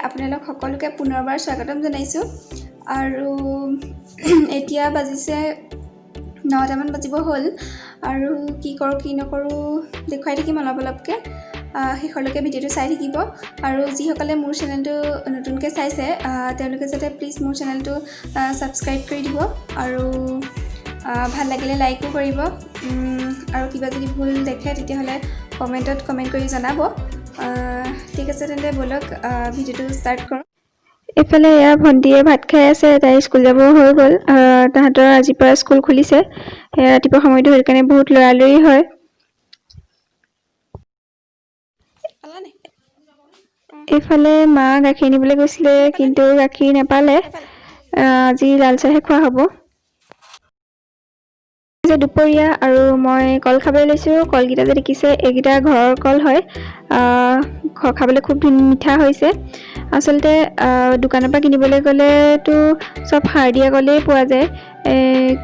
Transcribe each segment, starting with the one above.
আপোনালোক সকলোকে পুনৰবাৰ স্বাগতম জনাইছোঁ। আৰু এতিয়া বাজিছে 9টামান বাজিব হ'ল আৰু কি কৰোঁ কি নকৰোঁ দেখুৱাই থাকিম অলপ অলপকৈ। শেষলৈকে ভিডিঅ'টো চাই থাকিব। আৰু যিসকলে মোৰ চেনেলটো নতুনকৈ চাইছে, তেওঁলোকে যাতে প্লিজ মোৰ চেনেলটো ছাবস্ক্ৰাইব কৰি দিব আৰু ভাল লাগিলে লাইকো কৰিব। আৰু কিবা যদি ভুল দেখে, তেতিয়াহ'লে কমেণ্টত কমেণ্ট কৰি জনাব। ঠিক আছে, তেন্তে ব'লক, ভিডিঅ'টো ষ্টাৰ্ট কৰোঁ। এইফালে এয়া ভণ্টিয়ে ভাত খাই আছে। তাই স্কুল যাব হৈ গ'ল। তাহাঁতৰ আজিৰ পৰা স্কুল খুলিছে। সেয়া ৰাতিপুৱা সময়টো, সেইকাৰণে বহুত লৰালৰি হয়। এইফালে মা গাখীৰ আনিবলৈ গৈছিলে, কিন্তু গাখীৰ নাপালে। আজি লাল চাহে খোৱা হ'ব। যে দুপৰীয়া আৰু মই কল খাবলৈ লৈছোঁ। কলকেইটা যে দেখিছে, এইকেইটা ঘৰৰ কল হয়। খাবলৈ খুব মিঠা হৈছে। আচলতে দোকানৰ পৰা কিনিবলৈ গ'লেতো চব সাৰ দিয়া কলেই পোৱা যায়,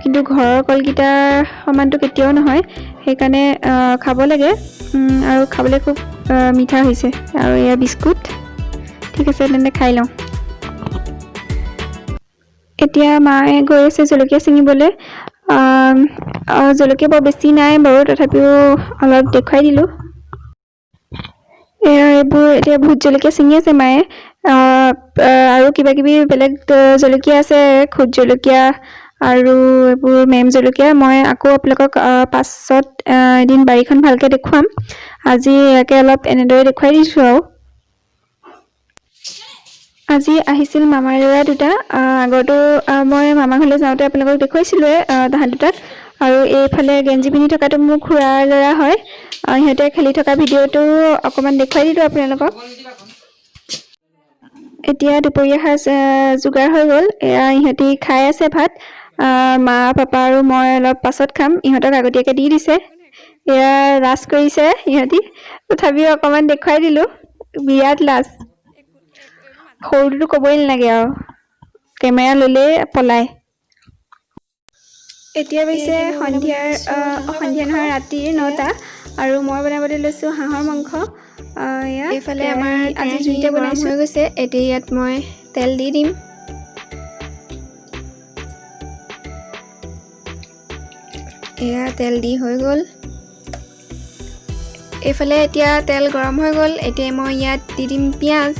কিন্তু ঘৰৰ কলকেইটাৰ সমানটো কেতিয়াও নহয়। সেইকাৰণে খাব লাগে আৰু খাবলৈ খুব মিঠা হৈছে। আৰু এয়া বিস্কুট। ঠিক আছে, তেন্তে খাই লওঁ। এতিয়া মায়ে গৈ আছে জলকীয়া ছিঙিবলৈ। জলকীয়া বৰ বেছি নাই বাৰু, তথাপিও অলপ দেখুৱাই দিলোঁ। এয়া এইবোৰ এতিয়া ভোট জলকীয়া ছিঙি আছে মায়ে। আৰু কিবা কিবি বেলেগ জলকীয়া আছে, খুদ জলকীয়া আৰু এইবোৰ মেম জলকীয়া। মই আকৌ আপোনালোকক পাছত এদিন বাৰীখন ভালকৈ দেখুৱাম। আজি ইয়াকে অলপ এনেদৰে দেখুৱাই দিছোঁ। আৰু আজি আহিছিল মামাৰ ল'ৰা দুটা। আগতো মই মামা ঘৰলৈ যাওঁতে আপোনালোকক দেখুৱাইছিলোঁৱে তাহাঁত দুটাক। আৰু এইফালে গেঞ্জি পিন্ধি থকাটো মোৰ খুৰাৰ ল'ৰা হয়। সিহঁতে খেলি থকা ভিডিঅ'টো অকণমান দেখুৱাই দিলোঁ আপোনালোকক। এতিয়া দুপৰীয়া সাজ যোগাৰ হৈ গ'ল। এয়া ইহঁতি খাই আছে ভাত। মা, পাপা আৰু মই অলপ পাছত খাম। ইহঁতক আগতীয়াকৈ দি দিছে। এয়া লাজ কৰিছে ইহঁতি, তথাপিও অকণমান দেখুৱাই দিলোঁ। বিৰাট লাজ। সৰুটোতো ক'বই নালাগে আৰু, কেমেৰা ল'লেই পলায়। এতিয়া বাজিছে সন্ধিয়াৰ, সন্ধিয়া নহয়, ৰাতিৰ 9টা আৰু মই বনাবলৈ লৈছোঁ হাঁহৰ মাংস। এয়া এইফালে আমাৰ আজি কেৰাহী জুইতে গৰম বনাইছোঁ। হৈ গৈছে। এতিয়া ইয়াত মই তেল দি দিম। এয়া তেল দি হৈ গ'ল। এইফালে এতিয়া তেল গৰম হৈ গ'ল। এতিয়া মই ইয়াত দি দিম পিঁয়াজ।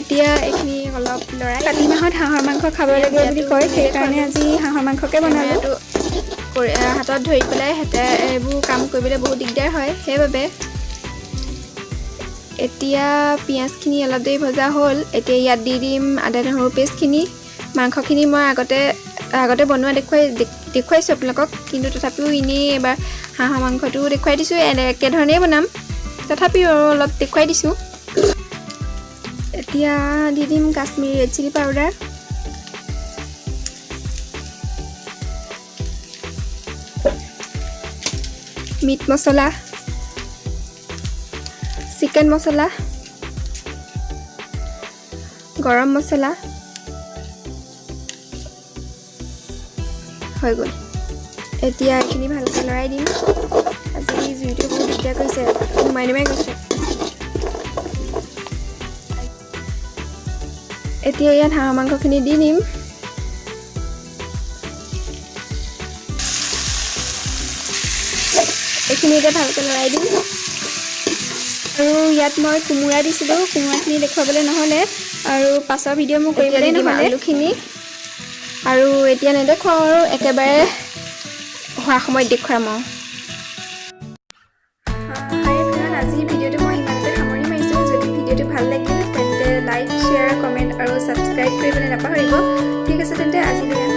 এতিয়া এইখিনি অলপ লৰাই কাতি মাহত হাঁহৰ মাংস খাব লাগে বুলি কয়, সেইকাৰণে আজি হাঁহৰ মাংসকে বনালোঁ। কেমেৰাটো কৰি হাতত ধৰি পেলাই হাতে এইবোৰ কাম কৰিবলৈ বহুত দিগদাৰ হয়, সেইবাবে। এতিয়া পিঁয়াজখিনি অলপ দেৰি ভজা হ'ল। এতিয়া ইয়াত দি দিম আদা নহৰু পেষ্টখিনি। মাংসখিনি মই আগতে আগতে বনোৱা দেখুৱাইছোঁ আপোনালোকক, কিন্তু তথাপিও এনেই এবাৰ হাঁহৰ মাংসটোও দেখুৱাই দিছোঁ। একেধৰণেই বনাম, তথাপিও আৰু অলপ দেখুৱাই দিছোঁ। এতিয়া দি দিম Kashmiri red chilli powder, meat masala, chicken masala, garam মছলা। হৈ গ'ল। এতিয়া এইখিনি ভালকৈ লৰাই দিম। আজি জুইটো বহুত দিগদাৰ কৰিছে, নুমাই নুমাই গৈছে। এতিয়া ইয়াত হাঁহৰ মাংসখিনি দি দিম। এইখিনি এতিয়া ভালকৈ লৰাই দিম। আৰু ইয়াত মই কোমোৰা দিছিলোঁ, কোমোৰাখিনি দেখুৱাবলৈ নহ'লে আৰু পাছৰ ভিডিঅ' মোৰ এতিয়া কৰিবলৈ দি দিম নহ'লে। আলুখিনি। আৰু এতিয়া নেদেখুৱাওঁ আৰু, একেবাৰে হোৱা সময়ত দেখুৱাম আৰু। হাই এভৰিৱান, আজিৰ ভিডিঅ'টো মই ইমানতে সামৰণি মাৰিছোঁ। যদি ভিডিঅ'টো ভাল লাগিল, তেন্তে লাইক, শ্বেয়াৰ, কমেণ্ট আৰু ছাবস্ক্ৰাইব কৰিবলৈ নাপাহৰিব। ঠিক আছে তেন্তে, আজিলৈ।